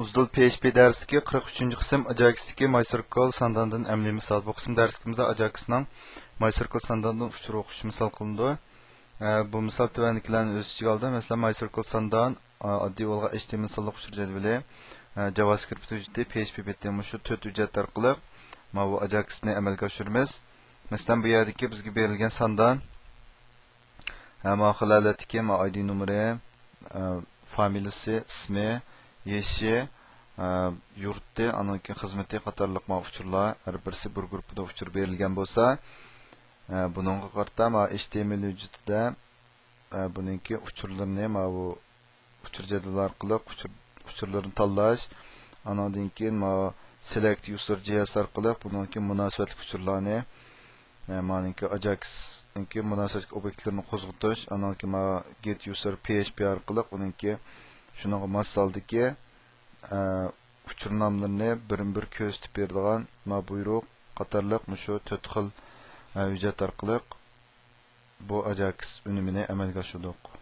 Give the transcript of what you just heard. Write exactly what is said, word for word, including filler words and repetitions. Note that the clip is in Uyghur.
ئۇزدۇل پي ئېچ پى دەرسلىكى قىرىق ئۈچىنچى قىسىم، ئاجاكستىكى مايسىركل سانداندىن ئەمەلىي مىسال. بۇ قىسىم دەرسلىكىمىزدە ئاجاكسنىڭ مايسىركل سانداندىن ئۇچۇر ئوقۇش مىسال قىلىنىدۇ. ئە، بۇ مىسال تۆۋەندىكىلەرنى ئۆز ئىچىگە ئالدى. مەسىلەن، مايسىركل ساندان، ئا، ئاددىي بولغان ئېچ تى ئېم ئېل سانلىق ئۇچۇر جەدۋىلى، ئە، جاۋاسكرىپت ھۆججىتى، پي ئېچ پى بېتى، مۇشۇ تۆت ھۆججەت ئارقىلىق ماۋۇ ئاجاكسنى ئەمەلگە ئاشۇرىمىز. مەسىلەن، بۇ يەردىكى بىزگە بېرىلگەن ساندان، ھە، ماۋۇ خىل ھالەتتىكى ماۋۇ ئاي دى نومۇرى، ئە، فامىلىسى، ئىسمى، يېشى، ئە، يۇرتى، ئاندىن كېيىن خىزمىتى قاتارلىق ماۋۇ ئۇچۇرلار، ھەر بىرسى بىر گۇرۇپپىدا ئۇچۇر بېرىلگەن بولسا، ئە، بۇنىڭغا قارىتا ماۋۇ ئېچ تى ئېم ئېل ھۆججىتىدە، ئە، بۇنىڭكى ئۇچۇرلىرىنى ماۋۇ ئۇچۇر جەدۋىلى ئارقىلىق ئۇچۇر، ئۇچۇرلىرىنى تاللاش، ئانىڭدىن كېيىن ماۋۇ سېلېكت يۇزەر جي ئېس ئارقىلىق بۇنىڭكى مۇناسىۋەتلىك ئۇچۇرلارنى، ئە، مانىڭكى ئاجاكسنىڭكى مۇناسىۋەتلىك ئوبيېكتلىرىنى قوزغىتىش، ئانىڭكى ماۋۇ گېت يۇزەر پي ئېچ پى ئارقىلىق ئۇنىڭكى شۇنىڭغا ماس ھالدىكى، ئە، ئۇچۇر ناملىرىنى بىرمۇ بىر كۆرسىتىپ بېرىدىغان ماۋۇ بۇيرۇق قاتارلىق مۇشۇ تۆت خىل، ئە، ھۆججەت ئارقىلىق بۇ ئاجاكس ئۈنۈمىنى ئەمەلگە ئاشۇردۇق.